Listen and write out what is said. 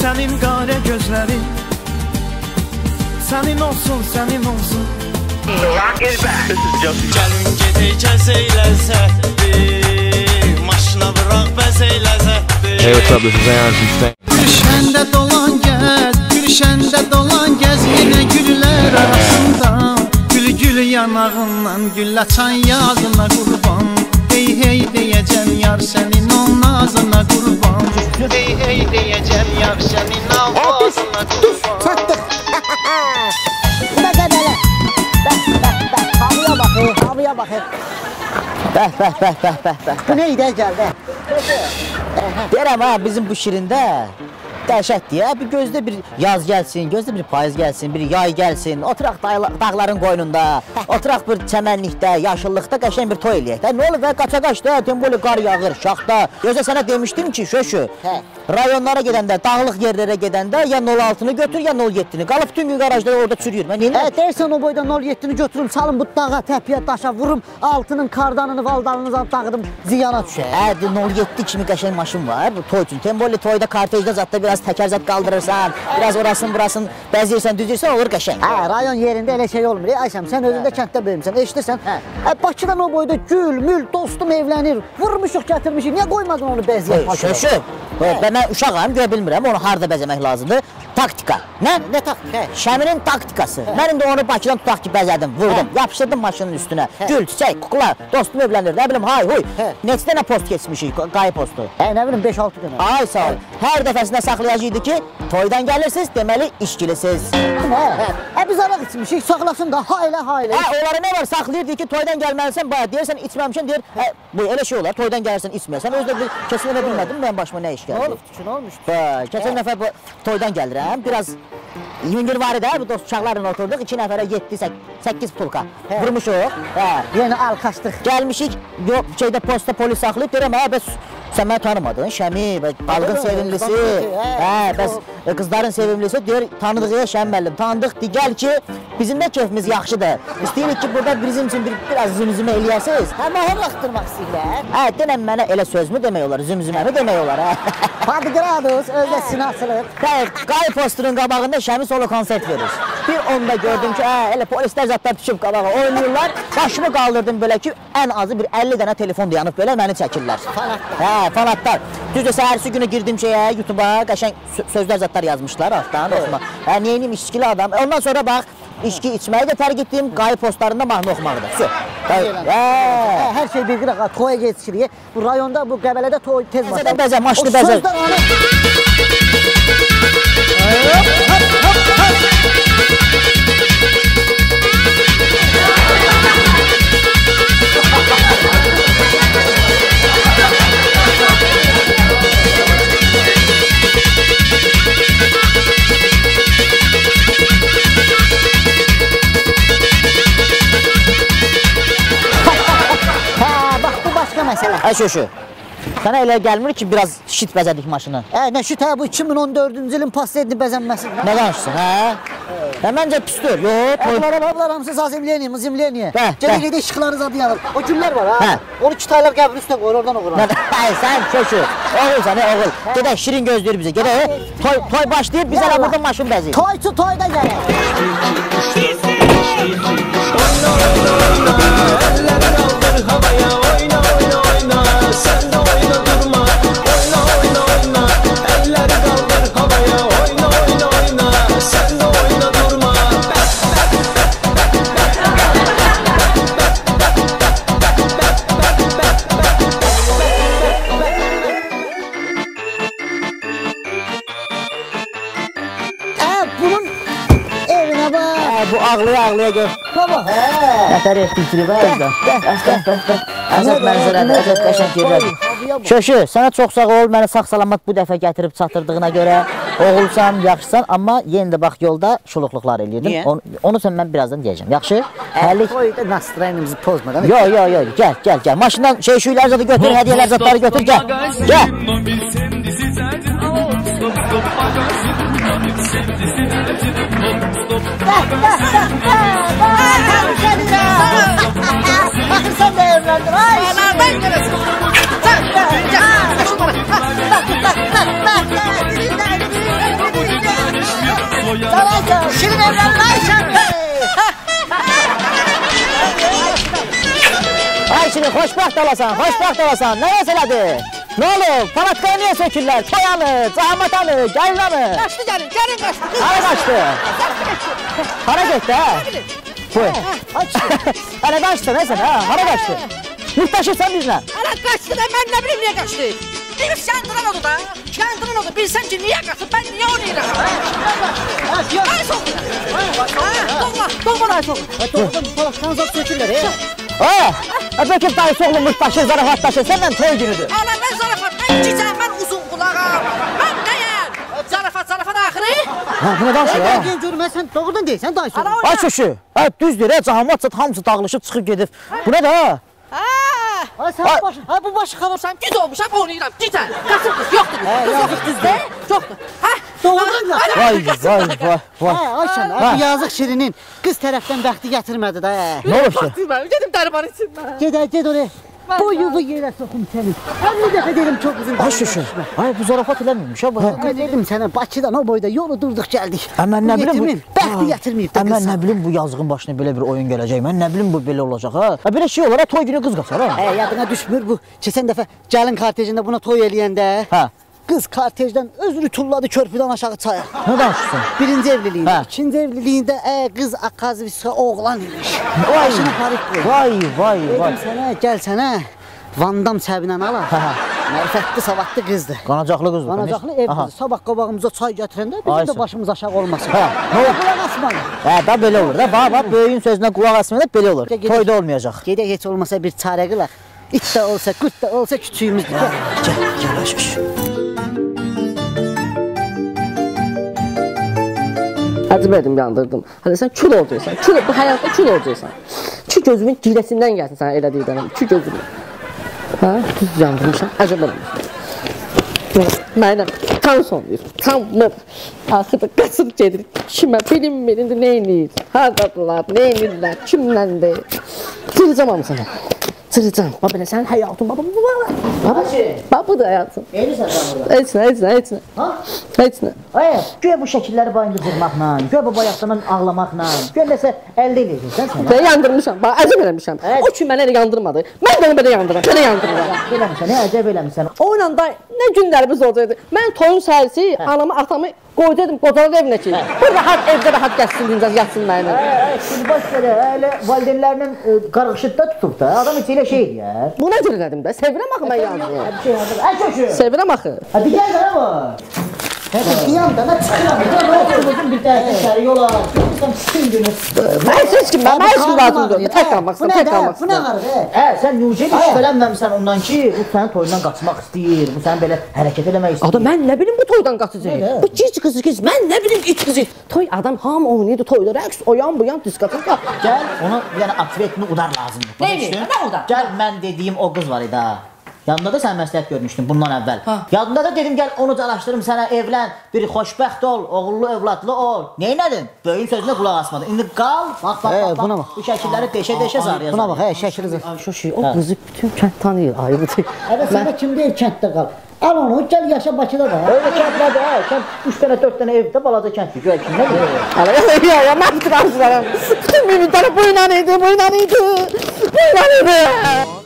Sənin qara gözlərin sənin olsun, sənin olsun. Gəlin gedək gəzək ləzzətli, maşına vuraq bəzək ləzzətli. Hey, what's up? This is Aaron from Spain. Gülşəndə dolan gəz, gülşəndə dolan gəz, yenə güllər arasında. Gül gül yanağından, gül açan yazına qurban. Hey hey deyəcəm yar sənin o nazına qurban. Hey hey deyəcəm yar sənin avazına qurban. Çatdıq. Bu da Qəbələ. Bəh, bəh, bəh. Havaya bax, havaya bax. Bəh, bəh, bəh, bəh, bəh, bəh. Bu nə idi gəldi? Deyirəm ha, bizim bu şirində dəhşətdir ya. Bir gözdə bir yaz gəlsin, gözdə bir payız gəlsin, bir yay gəlsin. Oturaq dağların qoynunda, oturaq bir çəmənlikdə, yaşıllıqda qəşəng bir toy eləyək. Nə olub və qaça qaçda, temboli qar yağır, şaxta. Gözə sənə demişdim ki, şöşü, rayonlara gedəndə, dağlıq yerlərə gedəndə ya 06-nı götür, ya 07-ni. Qalıb bütün gün qarajda orada çürüyür. Mən neyinəm? Deyirsən o boyda 07-ni götürüm, salım bu dağa, təpiyə, daşa vurum, altının kardanını, valdanını dağıdım, ziyana düşər. 07 kimi qəşəng maşın var bu toy üçün. Temboli toyda, kartejdə zadda biraz təkər zad qaldırırsan, biraz orasın, burasın bəzəyirsən, düzürsən, olur qəşəng. Hə, rayon yerində elə şey olmur. Ayşəm, sən özün də kənddə böyümüsən, eşidirsən. Bakıdan o boyda gül, mül, dostum evlənir, vurmuşuq, gətirmişik. Niyə qoymadın onu bəzəyək? Şöşü, mən uşağam, görə bilmirəm, onu harada bəzəmək lazımdır. Taktika. Nə? Nə taktika? Şəminin taktikası. Mən indi onu Bakıdan tutaq ki, bəzədim, vurdum, yapışdırdım maşının üstünə. Gül, çiçək, kukla, dostum evlənir, nə bilim, hay, huy. Neçə dənə post keçmişik, qayı postu? Nə bilim, 5-6 dənə. Ay, sağ ol. Hər dəfəsində saxlayacaqdı ki, toydan gəlirsiniz, deməli, içkilisiniz. Biz araq içmişik, saxlasın da, haylə, haylə. Onlara nə var, saxlayırdı ki, toydan gəlməlisən, bayaq deyirsən, içməmişsən, deyir, bu elə şey olar, toydan gəlirsən, içməyəsən. Özü də keçən dəfə bilmədim, mənim başıma nə iş gəldi. Nə olubdu ki, nə olmuşdu? Keçən dəfə toydan gəlirəm, biraz yüngül var idi, bu dost uşaqlarla oturduq, 2 nəfərə 7-8 butulka vurmuşuq. Yəni alkaşdıq. Gəlmişik, yox, şeydə posta polis saxlayıb, deyirəm, hə, bəs sən məni tanımadın, Şəmi, balqın sevimlisi, hə, bəs qızların sevimlisi, deyir, tanıdıq ya Şəmi müəllim, tanıdıq, gəl ki, bizim də keyfimiz yaxşıdır, İstəyirik ki, burada bizim üçün biraz zümzümə eləyəsiniz. Hə, mahnı axtırmaq istəyirlər. Hə, denən mənə elə sözmü demək olar, zümzüməmi demək olar, hə. Padqradus, özdə sinə açılıb. Qay postunun qabağında Şəmi solo konsert verir. Bir onda gördüm ki, hə, elə polislər zətlər düşüb qabağa oynayırlar. Başımı qaldırdım belə ki, ən azı bir 50 dənə telefon dayanıb belə məni çəkirlər. Fanatlar. Hə, fanatlar. Düzdür, səhərsi günü girdim şeyə, YouTube-a, qəşəng sözlər zətlər yazmışlar altdan, oxuma. Hə, neynim, içkili adam. Ondan sonra bax, içki içməyi də tərk etdim, qayı postlarında mahnı oxumağı da. Hər şey bir qırağa, toya yetişirik. Bu rayonda, bu Qəbələdə toy tez başlar. Bəzə, maşını bəzə. Hə, bax bu başqa məsələ. Ay şöşü, sənə elə gəlmir ki, biraz şit bəzədik maşını. Nə şit hə, bu 2014-cü ilin pasledini bəzənməsi. Nə danışsın, hə? Hə, məncə pisdir, yox. Bunlar hamısı zazimleniye, mızimleniye. Gedə gedə işıqları zadı yanır. O güllər var, ha? Onu kitaylar qəbrin üstə qoyur, oradan oğurar. Sən şöşü, oğulsan, oğul. Gedək, şirin gözləyir bizə, gedək. Toy başlayıb, biz hələ burada maşın bəzəyir. Toyçu toyda gələk. Oyna, oyna, oyna, əlləri qaldır havaya. Oyna, oyna, oyna, sən də oyna durma. Oyna, oyna, oyna, əlləri qaldır havaya. Oyna, oyna, oyna, sən də oyna durma. Bunun evinə bax. Bu ağlaya ağlaya gör. Baba, hə. Nətər etdik, bəh, bəh, bəh, bəh, bəh. Əzəb mənzərədir, əzəb qəşəng yerlərdir. Şöşü, sənə çox sağ ol, məni sağ-salamat bu dəfə gətirib çatırdığına görə. Oğulsan, yaxşısan, amma yenə də bax yolda şuluqluqlar eləyirdin. Niyə? Onu sən mən birazdan deyəcəm, yaxşı? Hələlik... Toyda nastroyenimizi pozmadan. Yox, yox, yox, gəl, gəl, gəl. Maşından şey-şüylər zadı götür, hədiyyələr zadları götür, gəl, gəl. Baxın, sən də evləndin. Ay, ben görəsən. Sən də, gəl, bak, bak, bak, bak, bak, bak. Şirin evlənir Ayşəm. Ay Şirin, xoşbəxt olasan, xoşbəxt olasan. Nə məsələdir? Nə olub? Palatkaya niyə sökürlər? Toy anı, camat anı, gəlin anı. Qaçdı gəlin, gəlin qaçdı. Hara qaçdı? Hara getdi, hə? Buyur. Hələ qaçdı, nəsə, hə? Hara qaçdı? Murtdaşırsan bizlə. Hələ qaçdı da, mən nə bilim niyə qaçdı? Deyir, şəndiran odur da, şəndiran odur. Bilsəm ki, niyə qaçdı, mən niyə oynayıram? Dayısı oğlu. Doğma, doğma dayısı oğlu. Doğrudan palatkanı zat sökürlər, hə? Bəlkə dayısı oğlu murtdaşır, zarafatlaşır, səndən toy günüdür. Hələ mən zarafat, mən gicəm, mən uzun qulağam, mən nəyəm? Zarafat, zarafat axırı. Hə, bu nə danışır, hə? Mən görmə, sən doğrudan deyirsən, dayısı oğlu. Ay şoşu, düzdür, camat zat hamısı dağılışıb çıxıb gedib. Bu nə də, hə? Ay sən başı, ay bu başı xarab. Sən gec olmuşam, oynayıram, gicən. Qaçıb qız, yoxdur qız, yoxdur, düzdür, yoxdur. Hə? Doğrudan da. Vay, vay, vay, vay. Hə, Ayşəm, bu yazıq Şirinin qız tərəfdən bəxti gətirmədi də. Nə olub ki? Gedim dərman içim mən. Ged, ged oraya. Boyuvu yerə soxum səni. 50 dəfə dedim çox uzun. Ay Şuşu, ay bu zarafat eləmirmiş ha bu. Mən dedim sənə Bakıdan o boyda yolu durduq gəldik. Mən nə bilim bu bəxti gətirməyib də qız. Mən nə bilim bu yazığın başına belə bir oyun gələcək. Mən nə bilim bu belə olacaq ha. Belə şey olar ha, toy günü qız qaçar ha. Hə, yadına düşmür bu. Keçən dəfə gəlin kartejində buna toy eləyəndə. Hə. Qız kartejdən özünü tulladı körpüdən aşağı çaya. Nə danışırsan? Birinci evliliyində, ikinci evliliyində qız akazvisa oğlan imiş. Başını parik qoydu. Vay, vay, vay. Dedim sənə, gəl sənə, Vandam səbinən ala. Mərifətli, savadlı qızdır. Qanacaqlı qızdır. Qanacaqlı ev qızı. Sabah qabağımıza çay gətirəndə bizim də başımız aşağı olmasın. Hə, nə olur? Qulaq asmadı. Hə, da belə olur da. Bax, bax, böyüyün sözünə qulaq asmayanda belə olur. Toyda olmayacaq. Gedək heç olmasa bir çarə qılaq. İt də olsa, qurt da olsa küçüyümüzdür. Gəl, gəl, Ayşəş. Əcəb yandırdım. Hələ sən kül olacaqsan, kül, bu həyatda kül olacaqsan. Ki gözümün girəsindən gəlsin sənə elə deyirəm, ki gözümün. Hə, düz yandırmışam, əcəb eləmişəm. Mənə tanış olmayır, utanmır. Axırda qaçıb gedir, kimə bilinmir, indi nə eləyir, hardadırlar, nə eləyirlər, kimləndir. Cıracam hamısını, cıracam. Bax belə sənin həyatın, bax, bax, bax, budur həyatın. Neyirsən sən burada? Heç nə, heç nə, heç nə. Ha? Heç nə. Ay, güya bu şəkilləri bayında cırmaqla, güya bu bayaqdan ağlamaqla, güya nəsə əldə eləyəcəksən sən. Mən yandırmışam, bax, əcəb eləmişəm. O ki məni elə yandırmadı, mən də onu belə yandıram, belə yandıram. Eləmişsən, əcəb eləmişsən. O ilə da nə günlərimiz olacaqdı. Mən toyun səhərisi anamı, atamı qoyacaqdım qocalar evinə ki, bu rahat evdə rahat gəzsin, dincəz, yatsın mənimlə. Şimdi baş verə, elə valideynlərinin qarğışıqda tutub da, adam heç elə şey deyər. Buna görə elədim də, sevirəm axı mən yazını. Ay köşü! Sevirəm axı. Hadi gəl də bu. Hə, bir yanda çıxıram. Nə olsun bir dəqiqə içəri yola. Görürsən bütün günü. Mən heç kim, mən heç kim lazımdır. Tək qalmaq istəyirəm, tək qalmaq Bu nə istəyirəm. ağrı? Hə, sən necə şübhələnməmsən ondan ki, bu sənin toyundan qaçmaq istəyir, bu sənin belə hərəkət eləmək istəyir. Adam mən nə bilim bu toydan qaçacaq. Bu gic qızı gic, mən nə bilim it qızı. Toy adam hamı oynayırdı toyda, rəqs, o yan bu yan diskoteka. Gəl, ona bir dənə atvetni udar lazımdır. Neymi? Nə udar? Gəl, mən dediyim o qız var idi ha. Yanında da sən məsləhət görmüşdün bundan əvvəl. Yadında da dedim gəl onu calaşdırım sənə, evlən, bir xoşbəxt ol, oğullu, övladlı ol. Neynədin? Böyüyün sözünə qulaq asmadın. İndi qal, bax, bax, bax, buna bax. Bu şəkilləri deşə-deşə zarıya. Buna bax, hə, şəkili zar. Ay Şoşi, o qızı bütün kənd tanıyır, ayıbdır. Əvə sənə kim deyir kənddə qal? Al onu, gəl yaşa Bakıda da. Öyle kənd nədir, hə? Kənd 3 dənə, 4 dənə evdə balaca kənddir. Güya kim nə bilir? Ala, ya, ya, mən bütün arzularım, bütün ümidlərim bu ilə idi, bu ilə idi, bu ilə idi.